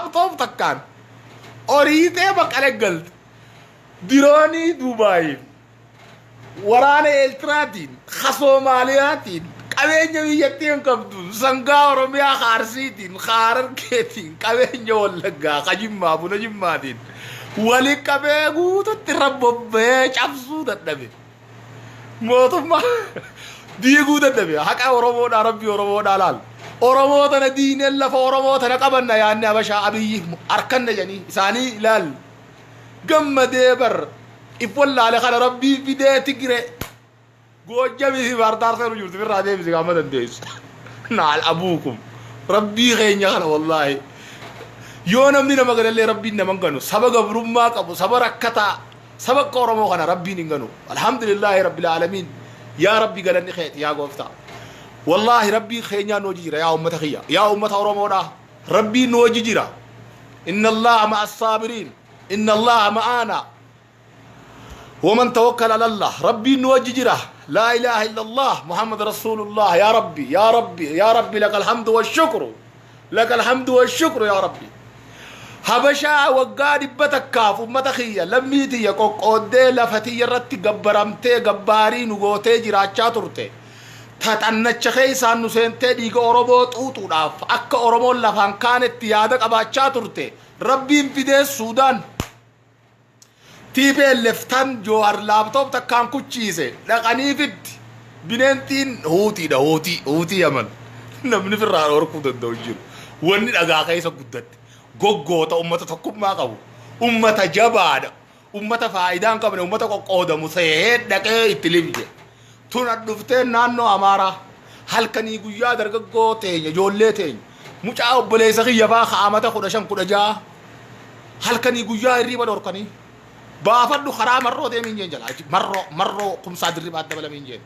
Laptop takkaan oriitee Maqalee galte. Diroonii Duubaayiin, waraana Eertiraatiin, ka Soomaaliyaatiin, qabeenya biyyattii hin qabdu, sangaa Oromiyaa ka Arsiitiin, ka Harargeetiin, qabeenya Wallaggaa, ka Jimmaa, buna Jimmaatiin wali qabee guututti irra bobba'ee cabsuu dadhabe. Mootummaa diiguu dadhabe. Haqa Oromoodhaa, Rabbii Oromoodhaa laal. Oromoo tana diineen lafa Oromoo tana qabanna yaanni Habashaa Abiyyi harkanna jedhanii isaanii ilaal. Gammadee bar if wallaale kana Rabbii fidee Tigire Goojjamii fi Baardaar seenu jirtu firraa deebisi gaama dandeessu. Naal abuukum. Rabbii keenya kana wallaahi. Yoo namni nama ganallee Rabbiin nama hin ganu. Saba gabrummaa qabu, saba rakkataa, saba akka Oromoo kana Rabbiin hin ganu. Alhamdulillaahi Rabbil Aalamiin. Yaa Rabbi galanni keeti yaa gooftaa. Wallaahi Rabbiin keenyaa nu hojii jira yaa uummata kiyya. Yaa uummata Oromoodhaa. Rabbiin nu hojii jira. Inna Allaha ma'a saabiriin. Inna Allaha ma'aana. Waman tawakkal ala Allah. Rabbiin nu wajji jira. Laa ilaaha illallah. Muhammad Rasuulullah. Yaa Rabbi, yaa Rabbi, yaa Rabbi lakal hamdu wa shukru. Lakal hamdu wa shukru yaa Rabbi. Habashaa waggaa 100f ummata kiyya lammii tiyya qoqqooddee lafa tiyya irratti gabbaramtee gabbaarii nu gootee jiraachaa turte. Ta xannacha keessaan nu seentee dhiiga Oromoo xuuxuudhaaf akka Oromoon lafaan kaanetti yaada qabaachaa turte. Rabbiin fidee Suudaan TPLF tan Joohar laptop takkaan kuchiise dhaqanii fiddi. Bineentiin Huutiidha, Huutii, Huutii Yaman. Namni firraa dhorkuu danda'u hin jiru. Wanni dhagaa keessa guddatte. Goggoota ummata tokkummaa qabu. Ummata jabaadha. Ummata faayidaa hin qabne, ummata qoqqoodamu seehee dhaqee itti libje. Tun dhuftee naannoo Amaaraa halkanii guyyaa dargaggoo teenya, ijoollee teenya, mucaa obboleessa kiyya faa kaa'amata 15 16 halkanii guyyaa hirriiba dhorkanii baafadhu karaa Marroo deemiin jeen jala Marroo, Marroo Kumsaa Dirribaa dabalamiin jeen.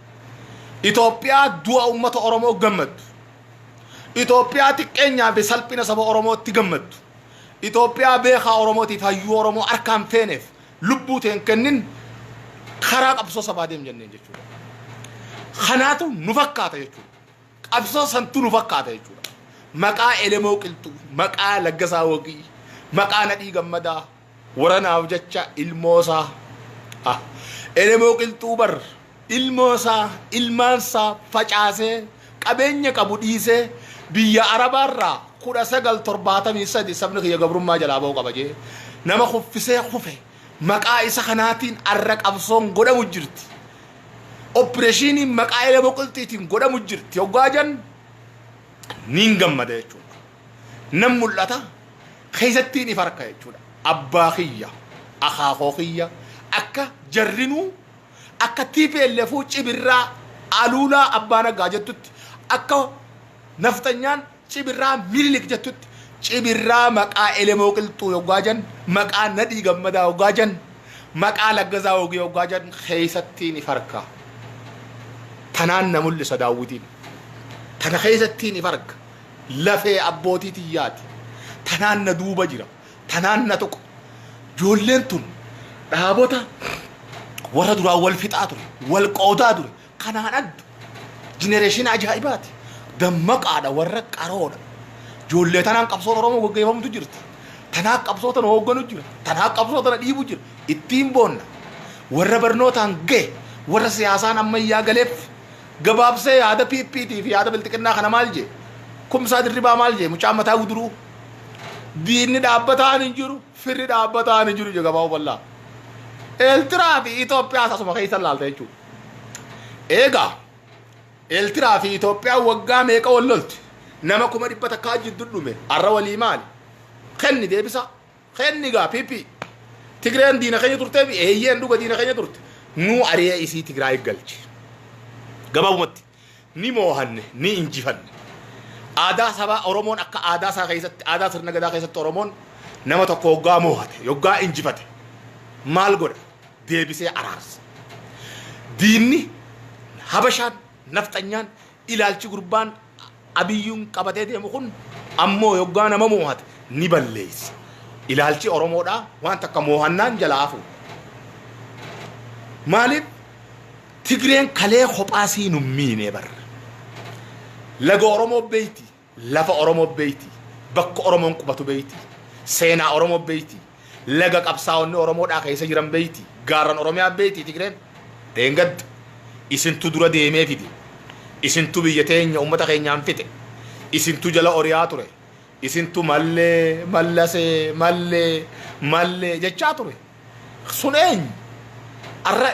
Itoophiyaa du'a uummata Oromoo gammaddu. Itoophiyaa xiqqeenyaa fi salphina saba Oromootti gammaddu. Itoophiyaa beekaa Oromootiif hayyuu Oromoo harkaan feeneef lubbuu teen kennin karaa qabsoo sabaa deem jenneen jechuudha. Kanaatu nu fakkaata jechuudha. Qabsoo santu nu fakkaata jechuudha. Maqaa Elemoo Qilxuu, maqaa Laggasaa Wagii, maqaa Nadhii Gammadaa, waranaaf jecha ilmoosaa. Ah, Elemoo Qilxuu bar ilmoosaa, ilmaansaa facaasee qabeenya qabu dhiisee biyya Arabaarraa 1973 sabni kiyya gabrummaa jalaa ba'uu qaba jee nama kuffisee kufe maqaa isa kanaatiin arra qabsoon godhamu jirti. Opereeshiniin maqaa Elemoo Qilxiitiin godhamu jirti. Hoggaa jan niin gammada jechuudha. Nan mul'ata keessattiin if harka jechuudha. Abbaa kiyya, akaakoo kiyya akka jarrinuu akka TPLF Cibirraa Aluulaa Abbaa Naggaa jettutti, akka nafxanyaan Cibirraa Minilik jettutti, Cibirraa maqaa Elemoo Qilxuu yoggaa jan, maqaa Nadhii Gammadaa yoggaa jan, maqaa Laggasaa Wogii yoggaa jan keessattiin if harka. Tanaan na mul'isa daawwitiin. Tana keessattiin if arga. Lafee abbootii tiyyaati. Tanaan na duuba jira. Tanaan na tuqa. Ijoolleen tun dhaabota warra duraan wal fixaa ture, wal qoodaa ture. Kanaan adda. Generation ajaa'ibaati. Dammaqaadha, warra qaroodha. Ijoollee tanaan qabsoon Oromoo gaggeeffamutu jirti. Tanaan qabsoo tana hoogganu jira. Tanaan qabsoo tana dhiibu jira. Ittiin boonna. Warra barnootaan gahe, warra siyaasaan ammayyaa galeef gabaabsee yaada PPT fi yaada bilxiqinnaa kana maal jee? Kumsaa Dirribaa maal jee? Mucaan mataa guduruu. Diinni dhaabbataan hin jiru, firri dhaabbataan hin jiru jee gabaabaa bal'aa. Eeltiraa fi Itoophiyaas asuma keessa laalta jechuudha. Eegaa Eeltiraa fi Itoophiyaan waggaa meeqa wal lolti? Nama 100,000 jiddu dhume. Har'a walii maali? Kenni deebisaa. Kenni gaa PP. Tigreen diina keenya turtee fi eeyyeen dhuga diina keenya turte. Nuu ari'ee isii Tigraay galche. Gabaabumatti ni moohanne, ni injifanne. Aadaa sabaa Oromoon akka aadaa isaa keessatti, aadaa sirna gadaa keessatti Oromoon nama tokko hoggaa moohate, yoggaa injifate maal godha? Deebisee araarsa. Diinni Habashaan, nafxanyaan, ilaalchi gurbaan Abiyyuun qabatee deemu kun ammoo yoggaa nama moohate ni balleessa. Ilaalchi Oromoodhaa waan takka moohannaan jalaa hafu. Maaliif Tigreen kalee kophaa sii nun miine bar. Laga Oromoo beeyti, lafa Oromoo beeyti, bakka Oromoon qubatu beeyti. Seenaa Oromoo beeyti. Laga qabsaa'onni Oromoodhaa keessa jiran beeyti. Gaarran Oromiyaa beeyti Tigreen. Dheengadda. Isintu dura deemee fide. Isintu biyya teenya uummata keenyaan fixe. Isintu jala oriyaa ture. Isintu mallee mallasee mallee mallee jechaa ture. Sun eenyu? Arra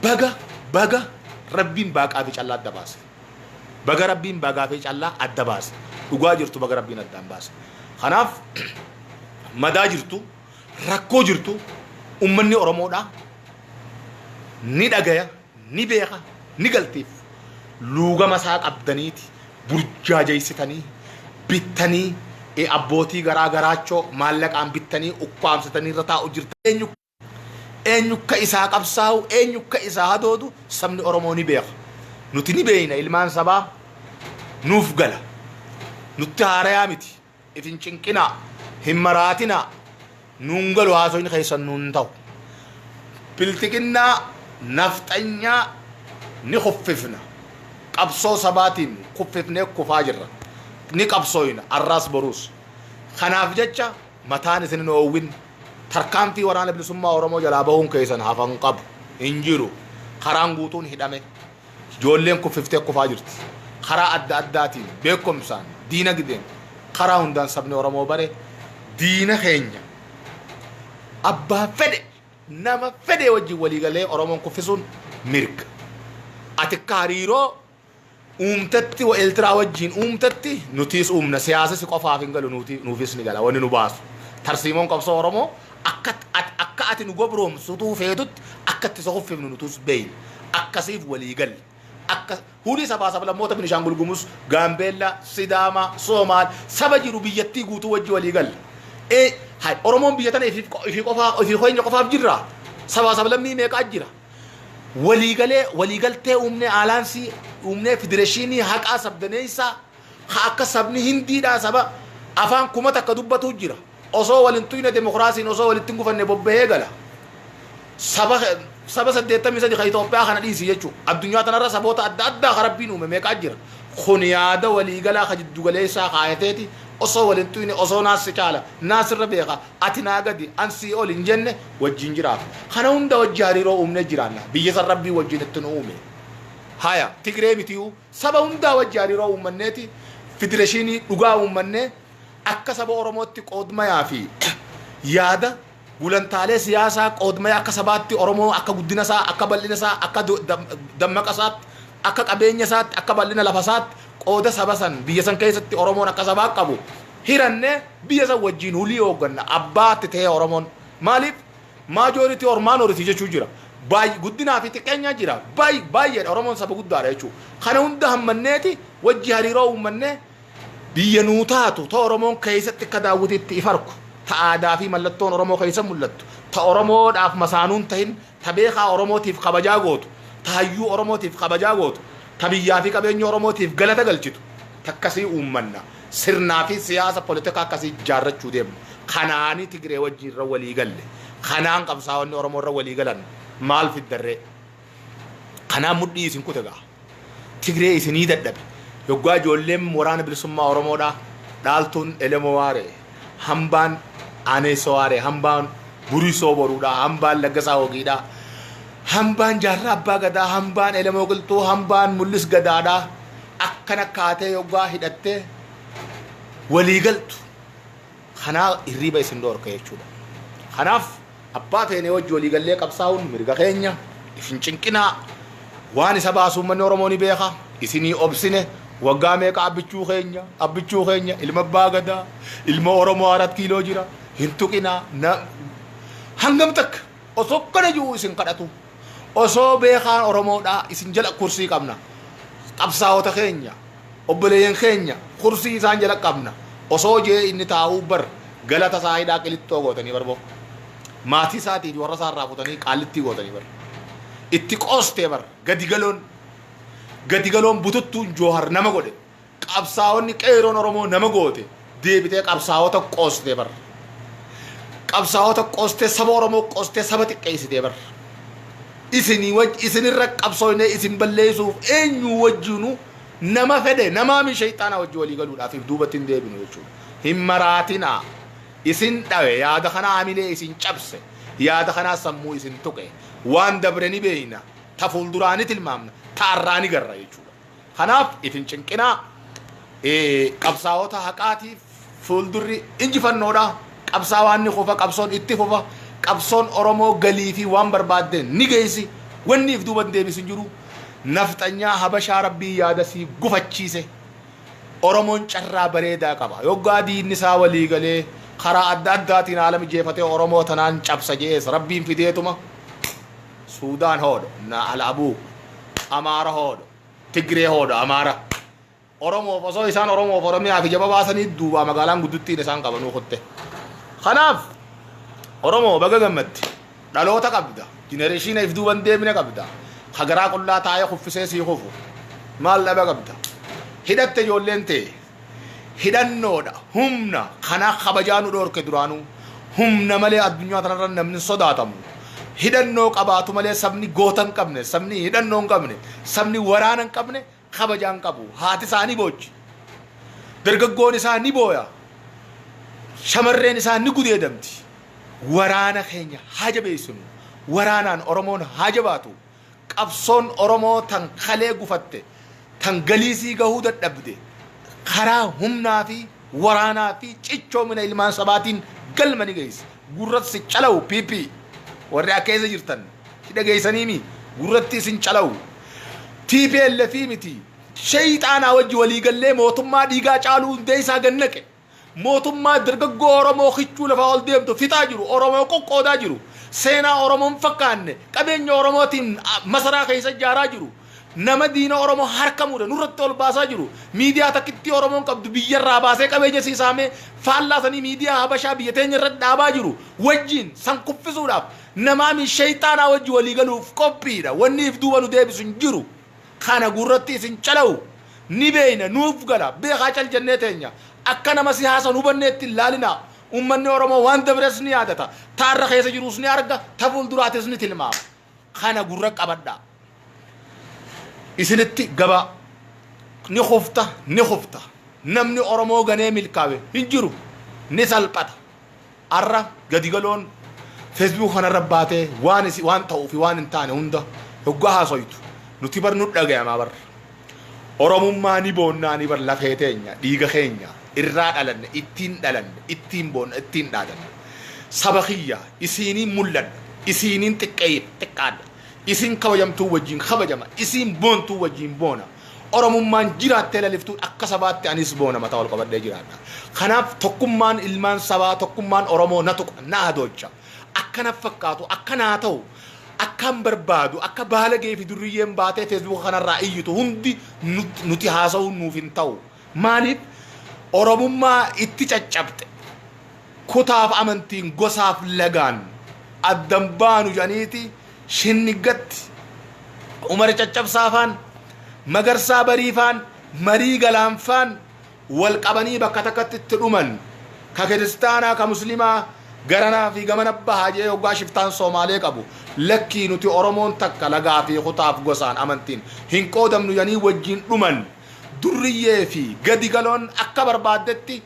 baga baga Rabbiin baaqaa fi callaa adda baase. Baga Rabbiin baaqaa fi callaa adda baase. Dhugaa jirtu baga Rabbiin addaan baase. Kanaaf madaa jirtu, rakkoo jirtu uummanni Oromoodhaa ni dhagaya, ni beeka, ni galtiif. Luugama isaa qabdaniiti burjaajeessitanii bittanii abbootii garaa garaachoo maallaqaan bittanii ukkaamsitanii irra taa'u jirta. Eenyu eenyu akka isaa qabsaa'u, eenyu akka isaa hadoodu sabni Oromoo ni beeka. Nuti ni beekna, ilmaan sabaa nuuf gala. Nutti haarayaa miti. Ifin cinqinaa, hin maraatinaa, nuun galu haasoyni keessan nuun ta'u. Bilxiginnaa nafxanyaa ni kuffifna. Qabsoo sabaatiin kuffifnee kufaa jirra. Ni qabsooyna arraas boruus. Kanaaf jecha mataan isin hin oowwin. Tarkaanfii Waraana Bilisummaa Oromoo jalaa bahuun keessan hafan qabu. Hin jiru. Karaan guutuun hidhame. Ijoolleen kuffiftee kufaa jirti. Karaa adda addaatiin beekumsaan, diinagdeen, karaa hundaan sabni Oromoo bare diina keenya abbaa fedhe nama fedhe wajjin waliigalee Oromoon kuffisuun mirga. Ati akka hariiroo uumtatti wa Eeltiraa wajjin uumtatti nutiis uumna. Siyaasa si qofaaf hin galu, nuufis ni gala wanni nu baasu. Tarsiimoon qabsoo Oromoo akka ati nu gobroomsutuu feetutti akka itti isa kuffifnu nutus beeyna. Akkasiif walii galle. Akka hundi sabaa sablammoota Binishaangul Gumuz, Gaambeellaa, Sidaamaa, Soomaal saba jiru biyyattii guutuu wajji walii galle. Hay Oromoon biyya tana ifii qofaa ifii keenya qofaaf jirra. Sabaa sablammii meeqaa jira. Waliigalee waliigaltee uumnee, alliance uumnee, federeeshinii haqaa sabdaneessaa ha akka sabni Hindiidhaa saba afaan 1000 dubbatu jira. Osoo walin tuyne demokiraasiin osoo walitti hin gufanne bobbahee gala. Saba 83 ka Itoophiyaa kana dhiisi jechuudha. Addunyaa tanarra saboota adda addaa ka Rabbiin uume meeqaa jira. Kun yaada waliigalaa ka jiddugaleessaa kaayateeti osoo walin tuyne, osoo naas si caala, naasirra beeka, ati naa gadi, an sii ol hin jenne wajjin jiraatu. Kana hunda wajji hariiroo uumnee jiraanna. Biyya san Rabbii wajjin itti nu uume. Haya Tigree mitiyuu saba hundaa wajji hariiroo uummanneeti federeeshinii dhugaa uummannee akka saba Oromootti qoodmayaa fi yaada gulantaalee siyaasaa qoodmaya akka sabaatti Oromoo akka guddina isaa, akka bal'ina isaa, akka dammaqa isaatti, akka qabeenya isaatti, akka bal'ina lafa isaatti qooda saba san biyya san keessatti Oromoon akka sabaa qabu hirannee biyya san wajjin hulii hoogganna. Abbaatti ta'ee Oromoon maaliif majority or minority jechuu jira. Baay'ee guddinaa fi xiqqeenyaa jira. Baay'eedha, Oromoon saba guddaadha jechuudha. Kana hunda hammanneeti wajji hariiroo uummannee biyya nuu taatu ta Oromoon keessatti akka daawwitiitti if arku, ta aadaa fi mallattoon Oromoo keessa mul'attu, ta Oromoodhaaf masaanuun tahin, ta beekaa Oromootiif kabajaa gootu, ta hayyuu Oromootiif kabajaa gootu, ta biyyaa fi qabeenya Oromootiif galata galchitu takkasii uummanna. Sirnaa fi siyaasa poolitikaa akkasii ijaarrachuu deemna. Kanaanii Tigree wajjin irra walii galle. Kanaan qabsaa'onni Oromoo irra walii galan maal fiddarree? Kanaan mudhii isin kute gaa. Tigree isinii dadhabe. Yoggaa ijoolleen Waraana Bilisummaa Oromoodhaa dhaaltuun Elemoo Waaree, hambaan Aaneessoo Waaree, hambaan Burisoo Boruudhaa, hambaan Laggasaa Hogiidhaa, hambaan Jaarraa Abbaa Gadaa, hambaan Elemoo Qilxuu, hambaan Mul'is Gadaadhaa akkana kaatee yoggaa hidhattee walii galtu. Kanaa hirriiba isin dhoorka jechuudha. Kanaaf abbaa feenee wajji walii gallee qabsaa'uun mirga keenya. Isin cinqinaa, waan isa baasu uummanni Oromoo ni beeka. Isinii obsine waggaa meeqa. Abbichuu keenya, abbichuu keenya, ilma abbaa gadaa, ilma Oromoo 4 kiiloo jira hin tuqinaa. Hangam takka osoo kana jiru isin kadhatu, osoo beekaan Oromoodhaa isin jala kursii qabna, qabsaa'ota keenya, obboleeyyan keenya kursii isaan jala qabna osoo jee inni taa'uu bar galata isaa hidhaa qilixxoo gootanii barboo maatii isaatii fi warra isaa irraa futanii qaallittii gootanii bar itti qoostee bar gadi galoon gadi galoon bututtuun Joohar nama godhe, qabsaa'onni qeeroon Oromoo nama goote, deebitee qabsaa'ota qoostee bar, qabsaa'ota qoostee, saba Oromoo qoostee, saba xiqqeessitee bar. Isinii waj isinirra qabsooynee isin balleessuuf eenyu wajjinuu nama fedhe namaa mi shayxaana wajji walii galuudhaaf if duubatti hin deebinu jechuudha. Hin maraatinaa. Isin dhawe yaada kanaa hamilee isin cabse, yaada kanaa sammuu isin tuqe. Waan dabre ni beeyna, ta fuulduraa ni tilmaamna, ta arraa ni garra jechuudha. Kanaaf ifin cinqinaa. Qabsaa'ota haqaatiif fuuldurri injifannoodha. Qabsaawaan ni kufa, qabsoon itti fufa. Qabsoon Oromoo galii fi waan barbaadde ni geessi. Wanni if duuba deebisu hin jiru. Nafxanyaa Habashaa Rabbii yaada sii gufachiise. Oromoon carraa bareedaa qaba. Yoggaa diinni isaa walii galee karaa adda addaatiin haala mijeeffatee Oromoo tanaan cabsa je'ees Rabbiin fideetuma Suudaan hoodho, na alabuu, Amaara hoodho, Tigree hoodho, Amaara. Oromoof osoo isaan Oromoof Oromiyaa fi jaba baasanii duubaa magaalaan gudduttiin isaan qabanuu kutte. Kanaaf Oromoo baga gammadde, dhaloota qabda, generation if duuban deemine qabda, hagaraa qullaa taa'ee kuffisee sii kufu maal dhaba qabda. Hidhatte ijoolleen ta'e hidhannoodha, humna kanaa kabajaa nu dhoorke duraanuu. Humna malee addunyaa kanarra namni sodaatamu. Hidhannoo qabaatu malee sabni goota hin qabne, sabni hidhannoo hin qabne, sabni waraana hin qabne kabajaa hin qabu. Haati isaa ni boochi. Dargaggoon isaa ni booya. Shamarreen isaa ni gudeedamti. Waraana keenya haa jabeessinu. Waraanaan Oromoon haa jabaatu. Qabsoon Oromoo tan kalee gufatte, tan galiisii gahuu dadhabde, karaa humnaa fi waraanaa fi cichoomina ilmaan sabaatiin galma ni geessi. Gurratti calawu PP warri akka keessa jirtan hidha geessaniimi gurratti isin calawu. TPLF miti shayxaanaa wajji waliigallee mootummaa dhiigaa caaluu hundee isaa gannaqe. Mootummaa dargaggoo Oromoo kichuu lafaa ol deemtu fixaa jiru, Oromoo qoqqoodaa jiru, seenaa Oromoo hin fakkaanne, qabeenya Oromootiin masaraa keessa ijaaraa jiru, nama diina Oromoo harka mude nurratti ol baasaa jiru, miidiyaa takkittii Oromoon qabdu biyyarraa baasee qabeenya siisaamee faallaa sanii miidiyaa Habashaa biyya teenya irratti dhaabaa jiru wajjin san kuffisuudhaaf namaami shayxaanaa wajji walii galuuf qophiidha. Wanni if duuba nu deebisu hin jiru. Kana gurratti isin calawu ni beeyna, nuuf gala, beekaa cal jennee teenya. Akka nama siyaasan hubanneetti hin laalinaa. Uummanni Oromoo waan dabres ni yaadata, taarra keessa jirus ni arga, ta fuulduraatis ni tilmaama. Kana gurra qabadhaa. Isinitti gabaa ni kufta, ni kufta. Namni Oromoo ganee milkaawe hin jiru, ni salphata. Arra gadi galoon Facebook kanarra baatee waan isi waan ta'uu fi waan hin taane hunda hoggaa haasoytu nuti bar nu dhagayamaa bar. Oromummaa ni boonnaa ni bar, lafee teenya, dhiiga keenya irraa dhalanne, ittiin dhalanne, ittiin boonna, ittiin dhaadanne. Saba kiyya isiiniin mul'adha, isiiniin xiqqeeyye xiqqaadha, isin kabajamtuu wajjin kabajama, isiin boontuu wajjin boona. Oromummaan jiraattee laliftuun akka sabaatti anis boona, mataa ol qabadhee jiraadha. Kanaaf tokkummaan ilmaan sabaa, tokkummaan Oromoo na tuqa, na hadoocha. Akka na fakkaatu, akka naa ta'u, akkaan barbaadu, akka baalagee fi durriyyeen baatee Facebook kanarraa iyyitu hundi nuti haasa'uun nuuf hin ta'u. Maaliif? Oromummaa itti caccabxe. Kutaaf amantiin, gosaaf lagaan addan baanu jedhaniiti shinniggatti Umar Caccabsaafaan, Magarsaa Bariifaan, Marii Galaanfaan wal qabanii bakka takkatti itti dhuman. Ka kiristaanaa, ka muslimaa garanaa fi gamana bahaa jee hoggaa shiftaan Soomaalee qabu, lakkii, nuti Oromoon takka, lagaa fi kutaaf gosaan amantiin hin qoodamnu jedhanii wajjin dhuman. Durriyyee fi gadi galoon akka barbaaddetti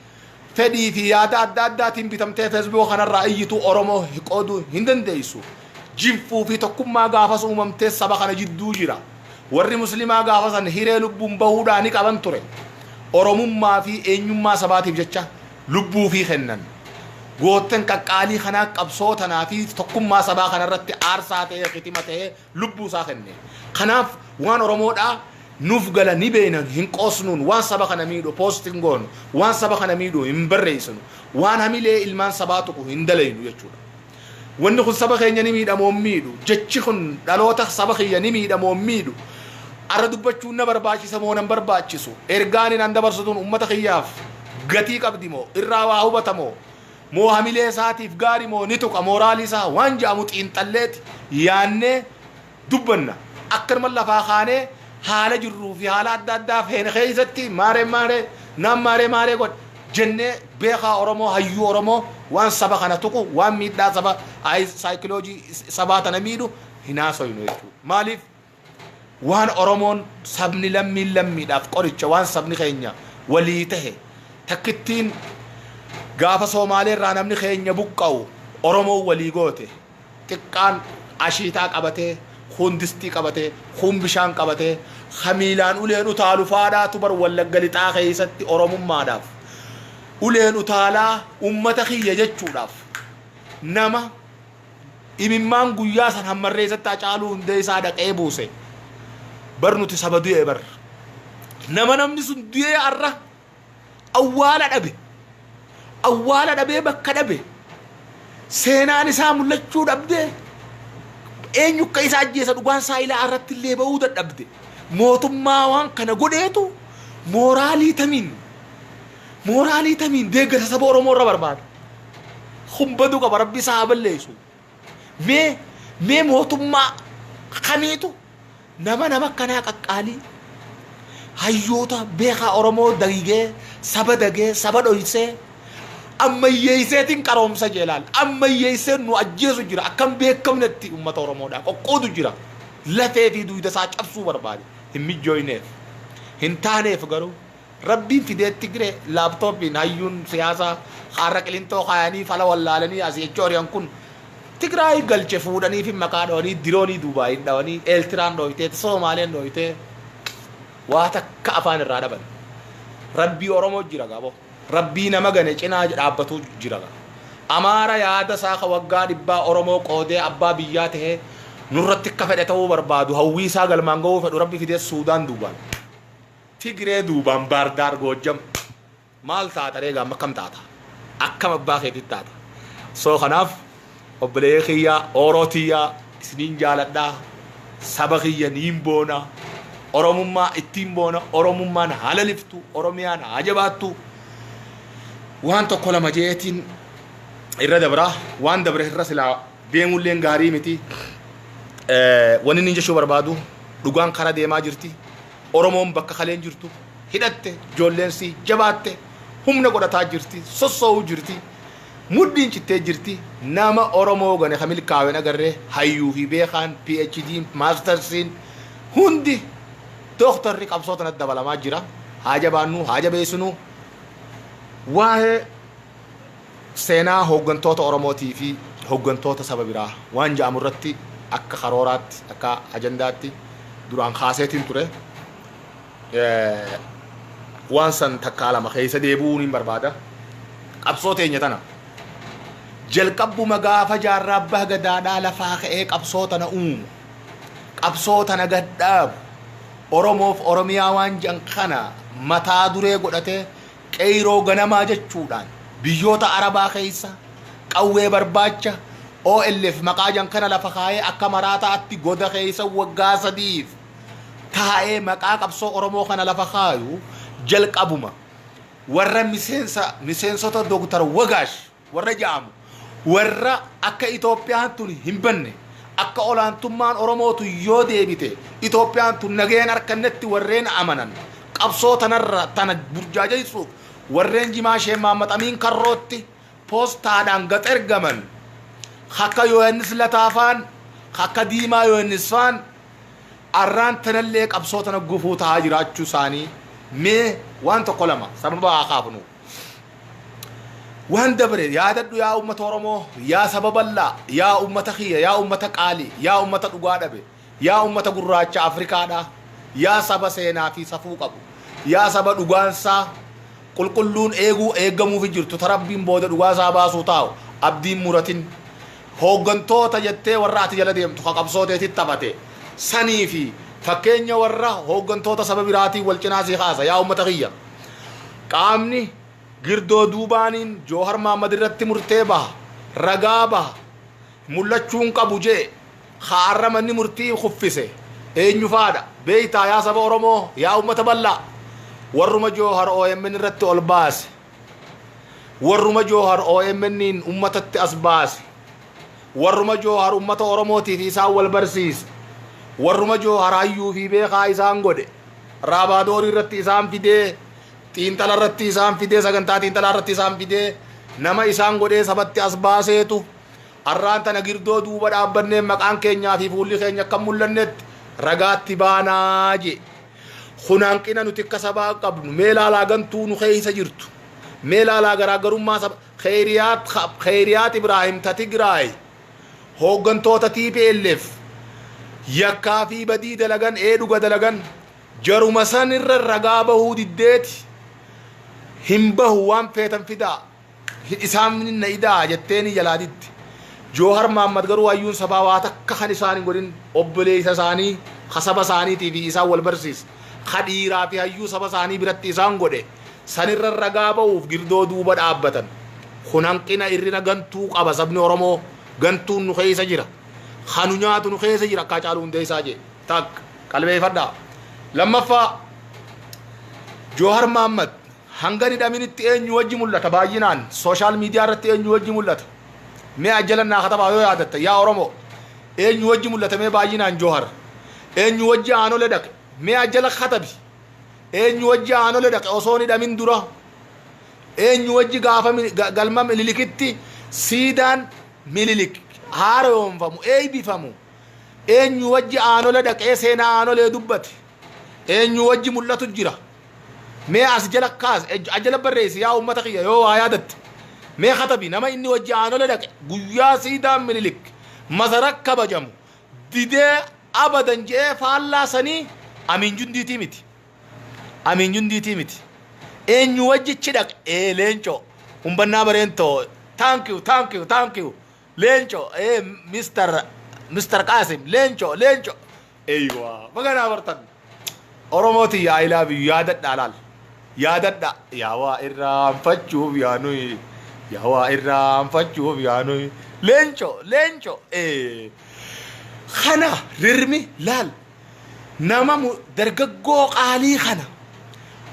fedhii fi yaada adda addaatiin bitamtee Facebook kanarraa iyyitu Oromoo qooduu hin dandeessu. Jinfuu fi tokkummaa gaafas uumamtee saba kana jidduu jira. Warri muslimaa gaafa san hiree lubbuun bahuudhaa ni qaban ture. Oromummaa fi eenyummaa sabaatiif jecha lubbuu fi kennan. Gootten qaqqaalii kanaa qabsoo tanaa fi tokkummaa sabaa kanarratti aarsaa ta'ee, kitima ta'ee lubbuu isaa kenne. Kanaaf waan Oromoodhaa nuuf gala, ni beeyna, hin qoosnuun. Waan saba kana miidhu post hin goonu, waan saba kana miidhu hin barreessinu, waan hamilee ilmaan sabaa tuqu hin dalaynu jechuudha. Wanni kun saba keenya ni miidha moo hin miidhu? Jechi kun dhaloota saba kiyya ni miidha moo hin miidhu? Arra dubbachuun na barbaachisa moo nan barbaachisu? Ergaan inni dabarsituun ummata kiyyaaf gatii qabdi moo, irraa waa hubata moo, moo hamilee isaatiif gaari moo, ni tuqa mooraalii isaa waan jedhamu xiinxalleeti yaannee dubbanna. Akkanuma lafaa kaanee haala jirruu fi haala adda addaa feene keessatti maaree maaree naan maaree maaree godhe jennee, beekaa Oromoo, hayyuu Oromoo, waan saba kana tuqu, waan miidhaa saba saayikiloojii sabaa tana miidhu hin haasoynu jechuudha. Maaliif? Waan Oromoon sabni lammiin lammiidhaaf qoricha, waan sabni keenya walii tahe takkittiin Gaafa Soomaalee irraa namni keenya buqqa'u Oromoon walii goote. Xiqqaan ashiitaa qabatee, kun distii qabatee, kun bishaan qabatee, hamiilaan uleen utaalu faadhaatu bar Wallagga Lixaa keessatti Oromummaadhaaf uleen utaalaa ummata kiyya jechuudhaaf nama imimmaan guyyaa san hammarreessatti Hacaaluu Hundeessaa dhaqee buuse. Bar nuti saba du'e bar. Nama namni sun du'ee arra awwaala dhabe. Awwaala dhabee bakka dhabe. Seenaan isaa mul'achuu dhabdee eenyu akka isa ajjeesa dhugaan isaa ilaa irratti illee ba'uu dadhabde. Mootummaa waan kana godheetu mooraalii tamiin deeggarsa saba Oromoo irra barbaada? Humbaduu qaba, Rabbi isaa haa balleessu. Mee mootummaa kamiitu nama akkanaa qaqqaalii hayyoota beekaa Oromoo dagigee, saba dagee, saba dhoysee, ammayyeesseetiin qaroomsa jeelaal ammayyeessee nu ajjeesu jira? Akkam beekamnetti uummata Oromoodhaa qoqqoodu jira. Lafee fi duyda isaa cabsuu barbaade. Hin mijjooyneef, hin taaneef. Garuu Rabbiin fideetti Tigiree laaptooppiin hayyuun siyaasaa haarra Qilintoo kaayanii fala wallaalanii asii jecha horiyan kun Tigraay galche. Fuudhanii fi maqaa dhawanii, diroonii Duubaayin dhawanii, Eeltiraan dhooytee, Soomaaleen dhooytee, waa takka afaan irraa dhaban. Rabbii Oromoo jira gabo. Rabbii nama gane cinaa dhaabbatu jira. Amaara yaada isaa ka waggaa 100 Oromoo qoodee abbaa biyyaa tahee nurratti akka fedhe ta'uu barbaadu, hawwii isaa galmaan ga'uu fedhu, Rabbi fidee Suudaan duubaan, Tigree duubaan, Baardaar, Goojjam maal taata ree? Gaama akkam taata? Akkam abbaa keetitti taata? So kanaaf obboleeyya kiyyaa, Ooroo tiyyaa, isiniin jaaladhaa. Saba kiyya niin boona. Oromummaa ittiin boona. Oromummaan haa laliftu. Oromiyaan haa jabaattu. Waan tokko lama jeetiin irra dabraa. Waan dabre irra silaa deemulleen gaarii miti. Wanni inni jechuu barbaadu, dhugaan kara deemaa jirti. Oromoon bakka kaleen jirtu hidhatte, ijoolleensi jabaatte, humna godhataa jirti, sossoo'uu jirti, mudhiin cittee jirti. Nama Oromoo gane ka milkaa'een agarree. Hayyuu fi beekaan, PhD, maastersiin hundi, dooktarri qabsoo tanatti dabalamaa jira. Haa jabaannu, haa jabeessinu. Waa'ee seenaa hooggantoota Oromootii fi hooggantoota saba biraa waan ja'amu irratti akka karooraatti, akka ajandaatti duraan kaaseetiin ture. Waan san takkaa lama keessa deebi'uun hin barbaada. Qabsoo teenya tana jalqabbuma gaafa Jaarraa Abbaa Gadaadhaa lafaa ka'ee qabsoo tana uumu, qabsoo tana gadhaabu, Oromoof Oromiyaa waan jedhan kana mataa duree godhatee, qeyroo ganamaa jechuudhaan biyyoota Arabaa keessa qawwee barbaacha OLF maqaa jan kana lafa kaayee akka maraataatti goda keessa waggaa 3f taa'ee maqaa qabsoo Oromoo kana lafa kaayu jalqabuma, warra miseensota Dooktar Wagaash warra ja'amu, warra akka Itoophiyaan tun hin banne, akka olaantummaan Oromootu yoo deebite Itoophiyaan tun nageen harkannetti warreen amanan, qabsoo tanarra tana burjaajessuuf warreen jimaa ishee Maammaxamiin karrootti poostaadhaan gad ergaman, akka Yohannis Lataafaan, akka Diimaa Yohannis faan, arraan tanallee qabsoo tana gufuu ta'aa jiraachuu isaanii mee waan tokko lama sababa haa kaafnu. Waan dabre yaadadhu, yaa uummata Oromoo, yaa saba bal'aa, yaa uummata kiyya, yaa uummata qaalii, yaa uummata dhugaa dhabe, yaa uummata gurraacha Afrikaadha, yaa saba seenaa fi safuu qabu, yaa saba dhugaansaa qulqulluun eeguu eeggamuufi jirtu, ta Rabbiin booda dhugaasaa baasuu taa'u, abdiin muratin. Hooggantoota jettee warra ati jala deemtu ka qabsoo teetitti taphate sanii fi fakkeenya warra hooggantoota saba biraatiin wal cinaa sii kaasa. Yaa uummata kiyya, qaamni girdoo duubaaniin Joohar Maammad irratti murtee baha, ragaa baha, mul'achuun qabu jee haarra manni murtii kuffise eenyu faadha beeytaa? Yaa saba Oromoo, yaa uummata bal'aa, warruma Joohar OMN irratti ol baase, warruma Joohar OMN'n ummatatti as baase, warruma Joohar ummata Oromootiif isaan wal barsiise, warruma Joohar hayyuu fi beekaa isaan godhe, raabaadoorii irratti isaan fidee, xiinxala irratti isaan fidee, sagantaa xiinxalaa irratti isaan fidee, nama isaan godhee sabatti as baaseetu arraan tana girdoo duuba dhaabbannee maqaan keenyaa fi fuulli keenya akka mul'annetti ragaatti baanaa jee. Kun hanqina nuti akka sabaa qabnu. Mee ilaalaa, gantuu nu keessa jirtu. Mee laalaa garaagarummaa saba Kheyriyaat Kheyriyaat Ibraahim ta Tigraay hooggantoota TPLF yakkaa fi badii dalagan ee dhuga dalagan jaruma san irra ragaa bahuu diddeeti hin bahu waan feetan fidaa isaan na idaa jetteeni jalaa didde. Joohar Maammad garuu hayyuun sabaa waa takka kan isaan hin godhin obboleessa isaanii ka saba isaaniitii fi isaan wal barsiise ka dhiiraa fi hayyuu saba isaanii biratti isaan godhe sanirra ragaa ba'uuf girdoo duuba dhaabbatan. Kun hanqina irrina gantuu qaba sabni Oromoo gantuun nu keessa jira. Kanu nyaatu nu keessa jira akka Haacaaluu Hundeessaa jee. Takka qalbeeffadhaa. Lammaffaa, Joohar Maammad hanga hidhaminitti eenyu wajji mul'ata? Baay'inaan social media irratti eenyu wajji mul'ata? Mee ajjalannaa katabaa yoo yaadatta yaa Oromoo, eenyu wajji mul'ata? Mee baay'inaan Joohar eenyu wajji Aanole dhaqe? Mee ajjala katabi, eenyu wajji Aanole dhaqe osoo hidhamin dura? Eenyu wajji gaafa galma Mililikitti siidaan Mililik haaromfamu eeybifamu eenyu wajji Aanole dhaqee seenaa Aanolee dubbate? Eenyu wajji mul'atu jira? Mee as jala kaas, ajjala barreessi yaa uummata kiyya, yoo waa yaadatte mee katabi. Nama inni wajji Aanole dhaqe guyyaa siidaan Mililik Masara kabajamu didee abadan je'ee faallaa sanii Amiin Jundiitii miti, Amiin Jundiitii miti. Eenyu wajjichi dhaqe? Ee, Leencoo humbannaa bareentoo, thank you, thank you, thank you Leencoo. Ee, Mister Qaasim Leencoo, Leencoo, eeywa, baganaa bartan Oromooti. Yaa ilaafi yaadadhaa, laal yaadadha. Yaa waa irraanfachuuf yaa nuyi, yaa waa irraanfachuuf yaa nuyi. Leencoo, Leencoo, ee kana rirmi laal. Nama dargaggoo qaalii kana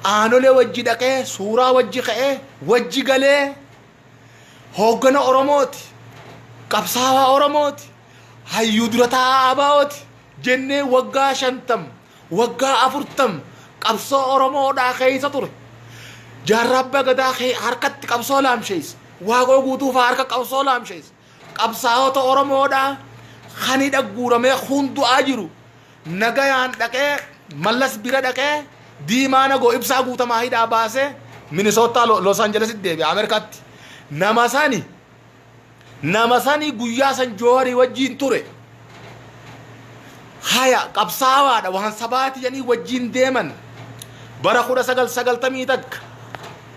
Aanolee wajji dhaqee suuraa wajji ka'ee wajji galee hooggana Oromooti, qabsaawaa Oromooti, hayyuu dura taa'aa ABOti jennee waggaa 50, waggaa 40 qabsoo Oromoodhaa keessa ture. Jaarraa Abbaa Gadaa harkatti qabsoo laamsheessa. Waaqoo Guutuu fa'aa harka qabsoo laamsheessa. Qabsaa'ota Oromoodhaa kan hidha guuramee hundu'aa jiru nagayaan dhaqee Mallas bira dhaqee Diimaa Nagoo, Ibsaa Guutamaa hidhaa baasee Minisootaa Los Angelesitti deebi'e Ameerikaatti. Nama sani guyyaa san Jooharii wajjiin ture. Haya, qabsaawaadha waan sabaati jedhanii wajjiin deeman. Bara 1991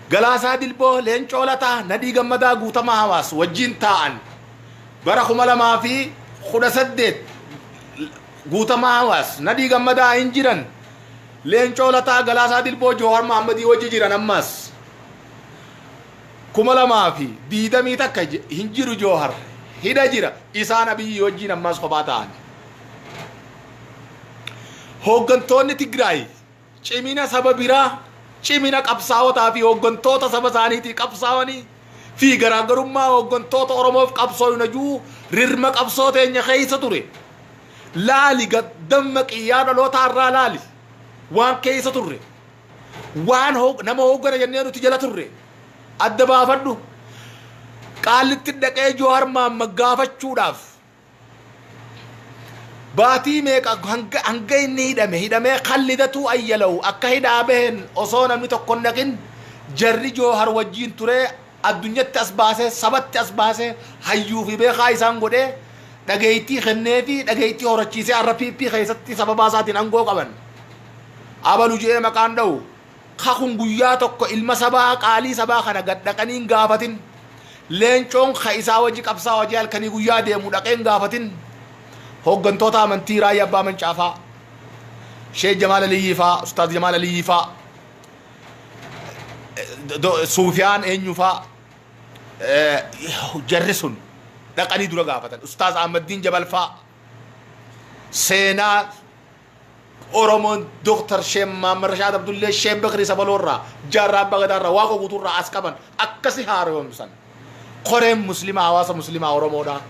Galaasaa Dilboo, Leencoo Lataa, Nadhii Gammadaa, Guutamaa Hawaas wajjiin taa'an. Bara 2018 Guutamaa Hawaas, Nadhii Gammadaa hin jiran. Leencoo Lataa, Galaasaa Dilboo, Joohar Mahammadii wajji jiran ammas. 2021 hin jiru Joohar. Hidha jira. Isaan Abiyyi wajjiin ammas kophaa ta'an. Hooggantoonni Tigraay cimina saba biraa, cimina qabsaa'otaa fi hooggantoota saba isaaniitii qabsaa'anii fi garaagarummaa hooggantoota Oromoof qabsoo najuu rirma qabsoo teenya keessa ture. Laali dammaqii yaa dhaloota irraa, laali waan keessa turre. Waan nama hooggana jennee nuti jala turre adda baafadhu. Qaallitti dhaqee Joohar Mahammad gaafachuudhaaf baatii meeqa hanga inni hidhame hidhamee kallidatuu ayyalawu akka hidhaa baheen osoo namni tokko hin dhaqin jarri Joohar wajjiin turee addunyatti as baasee sabatti as baasee hayyuu fi beekaa isaan godhee dhageettii kennee fi dhageettii horachiisee har'a PP keessatti sababaa isaatiin aangoo qaban. Abalu je'ee maqaan dha'u kakun guyyaa tokko ilma sabaa qaalii sabaa kana gad dhaqanii hin gaafatin. Leencoon ka isaa wajji qabsaa hojii halkanii guyyaa deemu dhaqee hin gaafatin. Hooggantoota amantii Raayyaa Abbaa Mancaafaa, Sheek Jamaal Aliyyii faa, Ustaaz Jamaal Aliyyii faa, Suufiyaan eenyu faa, jarri sun dhaqanii dura gaafatan. Ustaaz Ahmaddiin Jabal faa seenaa Oromoon Dooktar Sheek Mahammad Rashaad Abdullee, Sheek Bakrii Sabaloorraa, Jaarraa Abbaa Gadaarraa, Waaqoo Guutuurraa as qaban akkasi haaromsan. Koreen Muslimaa hawaasa Muslimaa Oromoodhaa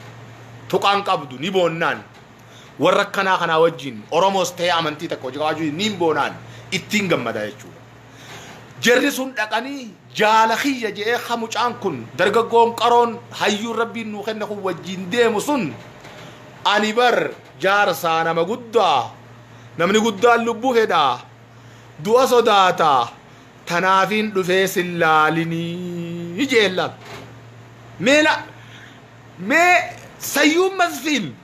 tuqaan qabdu ni boonnaan warra akkanaa kanaa wajjin Oromoos ta'ee amantii takka hojii qabaachuu ni boonaan ittiin gammada jechuudha. Jarri sun dhaqanii jaala kiyya je'ee ka mucaan kun dargaggoon qaroon hayyuun Rabbiin nuu kenne kun wajjin deemu sun ani bar jaarsaa nama guddaa, namni guddaan lubbuu fedhaa, du'a sodaata. Tanaafiin dhufee sin laalinii jeen laal. Mee la mee Sayyuun Masfiin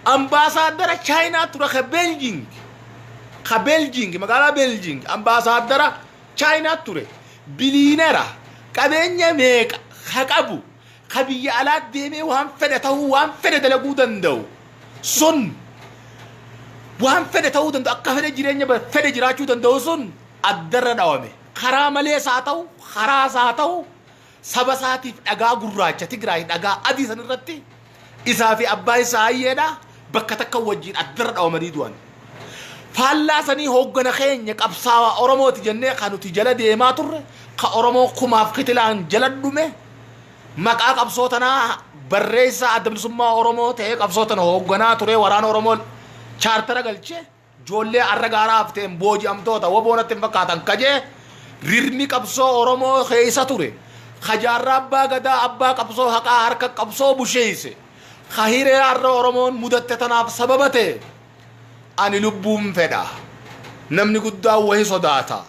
ambaasaaddara Chaayinaa ture ka Beeljing, ka Beeljing, magaalaa Beeljing ambaasaaddara Chaayinaa ture, biliinera qabeenya meeqa ka qabu, ka biyya alaa deemee waan fedhe ta'uu, waan fedhe dalaguu danda'u sun, waan fedhe ta'uu danda'u, akka fedhe jireenya fedhe jiraachuu danda'u sun addarra dhawame. Karaa malees haa ta'u, karaas haa ta'u, saba isaatiif dhagaa gurraacha Tigraay dhagaa adii san irratti isaa fi abbaa isaa ayyeedha bakka takka wajjin addarra dhawamanii du'an. Faallaa sanii hooggana keenya qabsaawaa Oromooti jennee kan nuti jala deemaa turre, ka Oromoo kumaaf kitilaan jala dhume, maqaa qabsoo tanaa barreessaa Adda Bilisummaa Oromoo ta'ee qabsoo tana hoogganaa ture, waraana Oromoo chaartara galchee, ijoollee arra gaaraa hafteen booji'amtoota waboonatti hin fakkaatan kajee rirmi qabsoo Oromoo keessa ture, ka Jaarraa Abbaa Gadaa abbaa qabsoo haqaa harka qabsoo busheeyse, ka hiree har'a Oromoon mudatte tanaaf sababa ta'e, ani lubbuun fedha, namni guddaan wahi sodaata,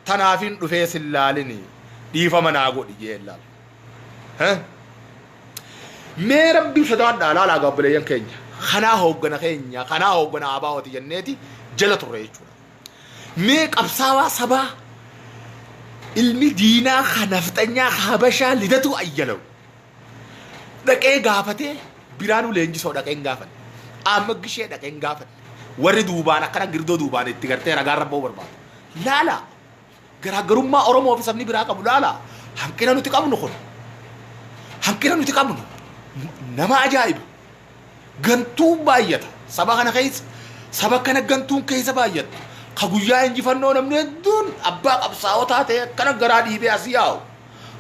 tanaafin dhufee sin laalini, dhiifama naa godhi jeen laal. Mee Rabbii sodaadhaa laalaa gaabboleeyyan keenya. Kanaa hooggana keenya, kanaa hooggana ABOti jenneeti jala turre jechuudha. Mee qabsaawaa sabaa ilmi diinaa ka nafxanyaa Habashaa Lidatuu Ayyalaw dhaqee gaafatee, Biraanuu Leenjisoo dhaqee hin gaafanne. Ahmad Gishee dhaqee hin gaafanne. Warri duubaan akkana girdoo duubaan itti gartee ragaan rabba'uu barbaadu. Laala, garaagarummaa Oromoo fi sabni biraa qabu laala. Hanqina nuti qabnu kun, hanqina nuti qabnu nama ajaa'iba. Gantuu baay'ata saba kana keessa, saba kana gantuun keessa baay'ata. Ka guyyaa injifannoo namni hedduun abbaa qabsaa'otaa ta'e akkana garaa dhiibee asii yaa'u,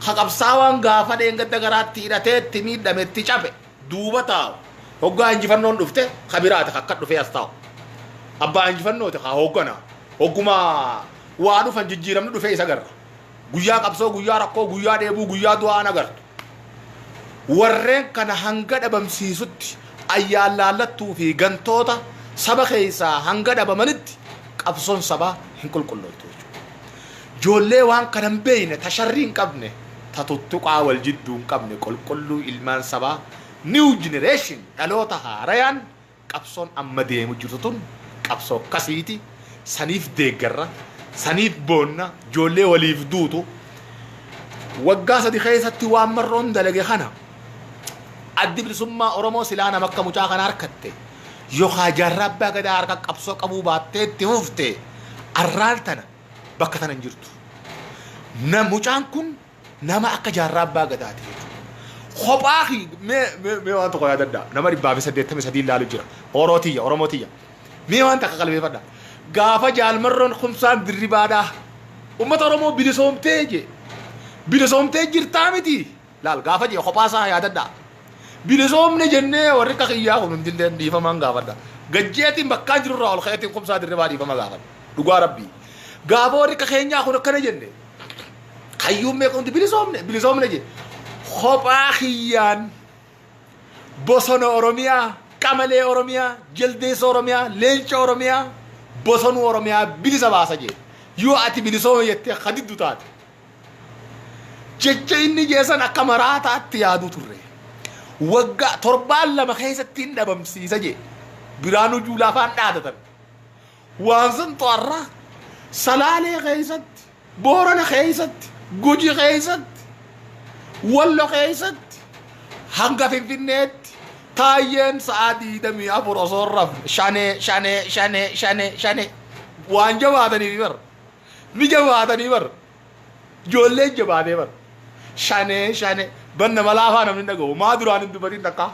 ka qabsaawaan gaafa dheengadda garaatti hidhatee itti miidhame itti cabe duuba taa'u, hoggaa injifannoon dhufte ka biraati ka akka dhufee as taa'u. Abbaa injifannooti ka hooggana. Hogguma waa dhufan jijjiiramni dhufee isa garra. Guyyaa qabsoo, guyyaa rakkoo, guyyaa dheebuu, guyyaa du'aa agartu. Warreen kana hanga dhabamsiisutti, ayyaan laallattuu fi gantoota saba keessaa hanga dhabamanitti qabsoon sabaa hin qulqullooftu jechuudha. Ijoollee waan kana hin beekne, ta sharrii hin qabne, ta tuttuqaa wal jidduu hin qabne, qulqulluu ilmaan sabaa, new generation, dhaloota haarayaan qabsoon amma deemu jirtu tun qabsoo akkasiiti. Saniif deeggarra, saniif boonna, ijoollee waliif duutu. Waggaa 3 keessatti waan Marroon dalage kana, Addi Bilisummaa Oromoo silaa nama akka mucaa kana harkatte yookaan Jaarraa Abbaa Gadaa harka qabsoo qabuu baattee itti fufte, arraan tana bakka tana hin jirtu. Na mucaan kun nama akka Jaarraa Abbaa Gadaati jechuudha. Kophaa mee mee mee waan tokko yaadadhaa, nama 183 ilaalu jira. Oroo tiyya, Oromoo tiyya. Mee waan takka qalbeeffadha. Gaafa Jaalmarroon Kumsaan Dirribaadhaa uummata Oromoo bilisoomtee jee. Bilisoomtee jirtaa miti. Laal, gaafa jee kophaa isaa yaadadhaa. Bilisoomne jennee warri akka kiyyaa kun hundillee dhiifamaan gaafadha. Gajjeetiin bakkaan jirurraa ol ka'eetiin Kumsaa Dirribaa dhiifama gaafadha. Dhugaa Rabbii. Gaafa warri akka keenyaa kun akkana jenne, hayyuun meeqa hundi bilisoomne bilisoomne jee. Kophaa kiyyaan bosona Oromiyaa, qamalee Oromiyaa, jaldeessa Oromiyaa, leenca Oromiyaa, bosonuu Oromiyaa bilisa baasa jee. Yoo ati bilisoome jettee kadiddu taate. Jecha inni jeesan akka maraataatti yaaduu turre. Waggaa torbaan 2 keessatti hin dhabamsiisa jee. Biraanuu Juulaa faan dhaadatan. Waan san to'arraa Salaalee keessatti, Boorana keessatti, Guji keessatti, Wallo keessatti, hanga Finfinneetti Taayyeen sa'a 24 osoo hin rafne shanee shanee shanee shanee shanee waan jabaataniif bar, ni jabaatanii bar, ijoolleen jabaatee bar, shanee shanee banna malaafaa namni hin dhaga'u maa duraan hin dubbatin takka.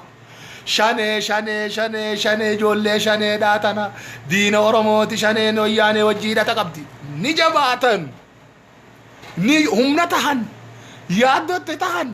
Shanee shanee shanee shanee, ijoollee shanee dhaatana, diina Oromooti, shaneen wayyaanee wajjii hidhata qabdi. Ni jabaatan, ni humna tahan, yaaddootti tahan.